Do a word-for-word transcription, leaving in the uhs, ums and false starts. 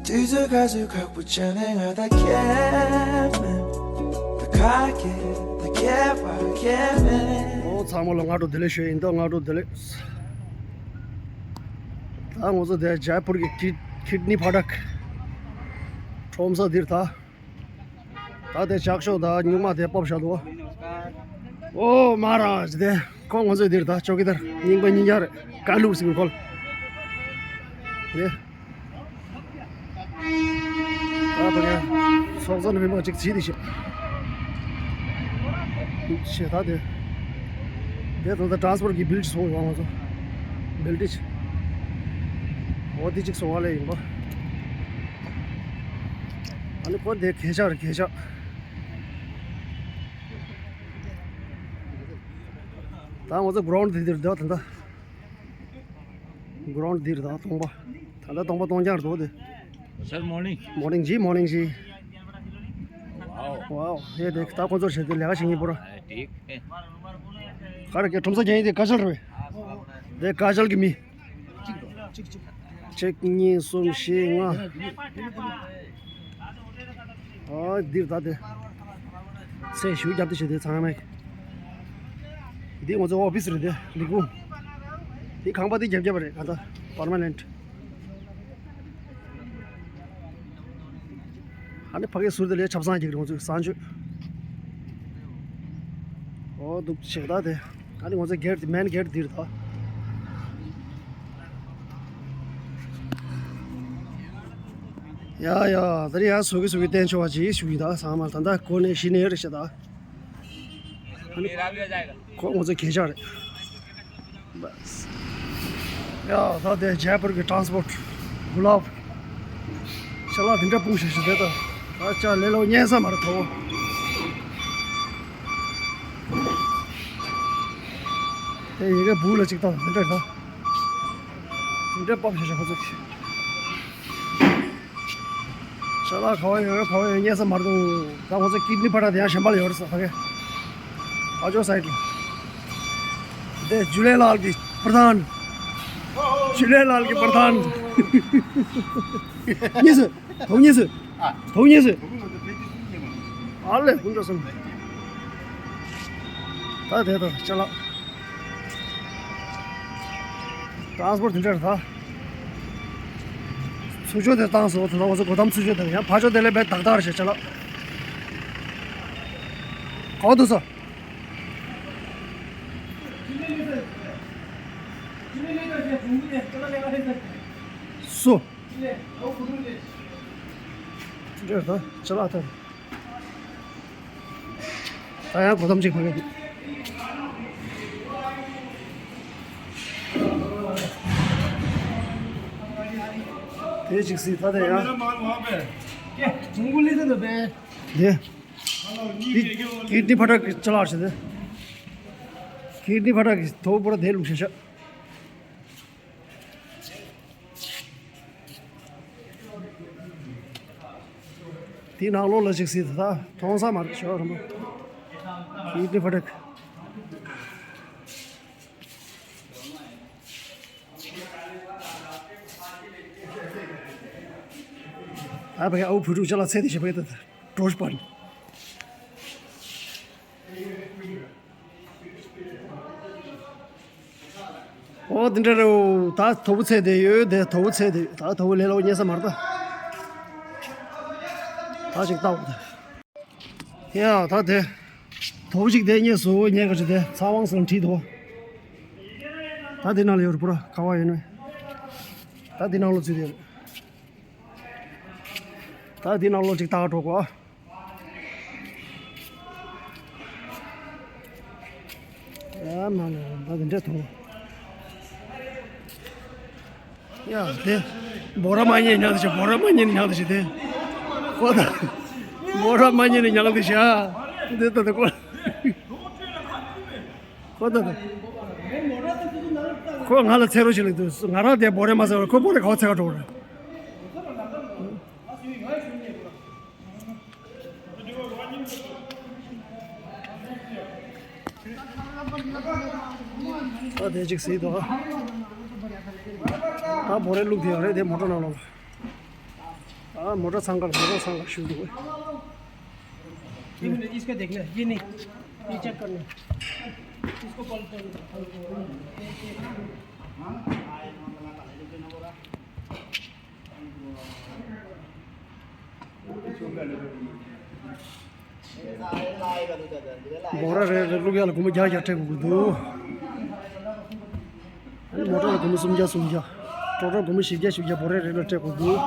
དུས་ཚོད་ག་ཚོད་ཁག་པོ་བྱས་ནས་ང་ད་ཁྱད་མེད། ད་ཁ་སྐད་ད་ཁྱད་པར་ཁྱད་མེད། ཨོ་ཚང་མ་ལ་སྔ་དྲོ་བདེ་ལེགས་ཞུ་ཡིན། ད་སྔ་དྲོ་བདེ་ལེགས། ད་ང་ཚོ་དེ་ཇའི་པུར་གྱི་ཁིད་ཁིད་ནི་ཕ་ཊག་ཁྲོམ་ས་འདིར་ད། ད་དེ་ལྕགས་ཤོག་དང་སྨྱུག་མ་དེ་ཕབ་བཞག་འདུག་ཨོ་མ་ར་ཇི་དེ་ཁོ་ང་ཚོའི་འདིར་ད་ཅོ་ཀི་དར་རྙིང་པ་རྙིང་རྒྱ་རེད། ཀ་ལུག་ཟེར་གི་ཁོ་ལ་དེ། ད་ཕ་གི་ཚོགས་གཙོ་ནས་མི་མང་གཅིག་བྱིས་དེ་བྱེད། བྱེད་ད་དེ། དེ་ད་ལྟ་ཊ་རན་སི་པོར་གི་བིལ་ཅིག་བཟོ་ཡོང་བ་ང་ཚོ། བིལ་ཅིག་ཨོ་དེ་གཅིག་བཟོ་བ་ལས་ཡིན་པ། ཨ་ནི་ཁོ་དེ་གས་ཆག་རེད་གས་ཆག་ད་ང་ཚོ་གྷི་རའུན་ཌི་དེ་འདིར་སྡོད་ད་ལྟ། གྷི་རའུན་ཌི་འདིར་ད་སྟོང་པ། ད་ལྟ་སྟོང་པ་སྟོང་རྐྱང་རེད་འདུག་དེ། Sir, morning. Morning ཇི། Morning ཇི། Wow. Wow. ཡེ་དེ་ད་ཁོ་ཚོར་བྱས་ཏེ་ལས་ཀ་བྱེད་ངེས་པོ་ར། ཨ་ཏིག་ག་རེ་གི་ཁྲོམ་ས་རྒྱག་ཡིན་དེ་ཀ་ཤལ་རེད་པས། དེ་ཀ་ཤལ་གི་མི། གཅིག་གཉིས་གསུམ་བཞི་ལྔ། ཨ་འདིར་ད་དེ། ཚེ་ཞུ་རྒྱབ་དེ་བྱས་ཏེ་ཚང་མས། འདི་ང་ཚོ་ཨོ་ཕི་སི་རེད་དེ་ལས་ཁུངས། འདི་ཁང་པ་འདི་རྒྱབ་རྒྱབ་རེད་ག་ད་པར་མ་ནེན་ཊི། ཨ་ནི་ཕ་གིའི་ཟུར་དེ་ལས་ཆབ་གསང་རྒྱག་རེད་ང་ཚོའི་གསང་སྤྱོད། ཨོ་འདུག་ཆེ་ད་དེ། ཨ་ནི་ང་ཚོའི་གེ་ཊི་དེ་མེན་གེ་ཊི་འདིར་ད། ཡ་ཡ་ད་རེས་ཡ་སོ་གི་སོ་གི་བསྟན་ཆོག་པ་ཅིག་ཞུ་གི་ད་ཚང་མ་ད་ད་གོ་ནས་ཤི་ནས་རེད་ཤ་ད། ཁོ་ང་ཚོ་གས་ཆག་རེད། ཡ་ད་དེ་ཇའི་པུར་གྱི་ཊ་རན་སི་པོར་ཊི་གུ་ལབ། ཤ་ལག་དེ་འདྲ་སྤུངས་ཤག་ཤག་དེ་ད། ད་ཅག་ལེ་ལོ་གཉན་ས་མ་རེད་དོ། དེ་ཡི་གེ་སྦུག་ལ་ཅིག་ད་དེ་འདྲ་རེད་ད། དེ་འདྲ་སྤབས་ཤག་ཤག་ཁོ་ཚོ། ཤ་ལག་ག་བ་ཡོད་ག་བ་ཡོད་གཉན་ས་མ་རེད་དོ། ད་ང་ཚོ་ཀིཌ་ནི་ཕ་ཊག་དེ་ཡང་གཞན་པ་ལ་ཡོད་རེད་ས་ཕ་གི། ཨ་ཇོ་སའིཌ་ལ། དེ་ཇུ་ལེ་ལཱལ་གྱི་པར་དྷན། ཇུ་ལེ་ལཱལ་གྱི་པར་དྷན། གཉིས་སུ། དོ་གཉིས་སུ། དོ་གཉིས་སུ། ཨ་ལེ་ཧུན་འགྲོ་སོང་། ད་དེ་དང་ཅ་ལག་ཊ་རན་སི་པོར་ཊི་དེ་འདྲ་རེད་ད། ཚུར་ཕྱོགས་དེ་བཏང་སོང་། ད་ལྟ་ང་ཚོ་སྒོ་འགྲམ་ཚུར་ཕྱོགས་དེ་ཡང་ཕར་ཕྱོགས་དེ་ལས་བས་ཏག་ཏག་རེད་ཤག་ཅ་ལག་ག་བ་འདུག་སོ། སོ། འདྲེ་ད་ཅ་ལག་ཐོན། ད་ཡང་གོ་ཐམ་ཅིག་ཕ་གི་འདུག་དེ་ཅིག་སྲིད་ད་དེ་ཡང་། དེ། འདི། ཀིཌ་ནི་ཕ་ཊག་གི་ཅ་ལག་ཞིག་དེ། ཀིཌ་ནི་ཕ་ཊག་གི་ཐོ་པོ་ར་དེ་བླུགས་ཤག་ཤག་དེའི་ནང་ལོགས་ལ་ཅིག་སྲིད་ད་མཐོང་ས་མ་རེད་ཤོག་རིན་པོ། ཀིཌ་ནི་ཕ་ཊག་ཨ་ཕ་གི་ཨའུ་བུ་ཕྲུག་ཅ་ལག་ཚད་དེ་ཞེ་པོ་ཡོད་ད། གྲོ་པན། ཨོ་དེ་འདྲ་རེད། ད་དོ་པོ་ཚད་དེ་ཡོད་དེ། དོ་པོ་ཚད་དེ་ད་དོ་པོ་ལས་སླ་པོ་རྙེད་ས་མ་རེད་ད། ད་ཅིག་ལྟ་འོ་ད། ཡ་ད་དེ། དོ་པོ་ཅིག་དེ་རྙེད་སོང་། རྙེད་ག་ཅིག་དེ་ཚ་དབང་སང་ཁྲིད་དོ། ད་དེ་ནང་ལ་ཡོད་རེད་པོ་ར་ག་བ་ཡོད་ནི། ད་དེ་ནང་ལོགས་ཚུད་དེ་རེད། ད་དེ་ནང་ལོགས་ཅིག་ལྟ་འགྲོ་གོ། ཡ་མ་ལ་ད་དེ་འདྲ་ཐོང་། ཡ་དེ། བོ་ར་མ་རྙེད་མྱང་དེ་ཤ། བོ་ར་མ་རྙེད་མྱང་དེ་ཤ་དེ། ཁོ་ད། བོ་ར་མ་རྙེད་མྱང་དེ་ཤ། དེ་ད་དེ་ཁོ། ཁོ་ད་ད། ཁོ་ང་ལ་ཚེ་རོགས་ཞིག་ལ་འདུག་ང་རང་དེ་བོ་ར་མ་ཟེར་བ་ཁོ་བོ་ར་ག་བ་ཚེ་ག་འགྲོ་ར། ད་དེ་ཅིག་སྲིད་དོ། ད་བོ་རེ་བླུགས་དེ་ཡོད་རེད་དེ་མོ་ཊ་ནང་ལོགས། ཨ། མོ་ཊ་ཚང་ཁར། མོ་ཊ་ཚང་ཁར་ཞུགས་འདུག། ये बोले, इसको देखना, ये नहीं, ये चेक करना, इसको कॉल कर। འབོ་ར་རེ་རེ་བླུག་ཡག་ལ་སྒོར་མོ་བརྒྱ་བརྒྱ་སྤྲད་དགོས་ཀྱི་འདུག། མོ་ཊ་ལ་སྒོར་མོ་སུམ་བརྒྱ་སུམ་བརྒྱ། ཊོ་ཊལ་སྒོར་མོ་བཞི་བརྒྱ་བཞི་བརྒྱ་འབོ་ར་རེ་ལ་སྤྲད་དགོས་འདུག།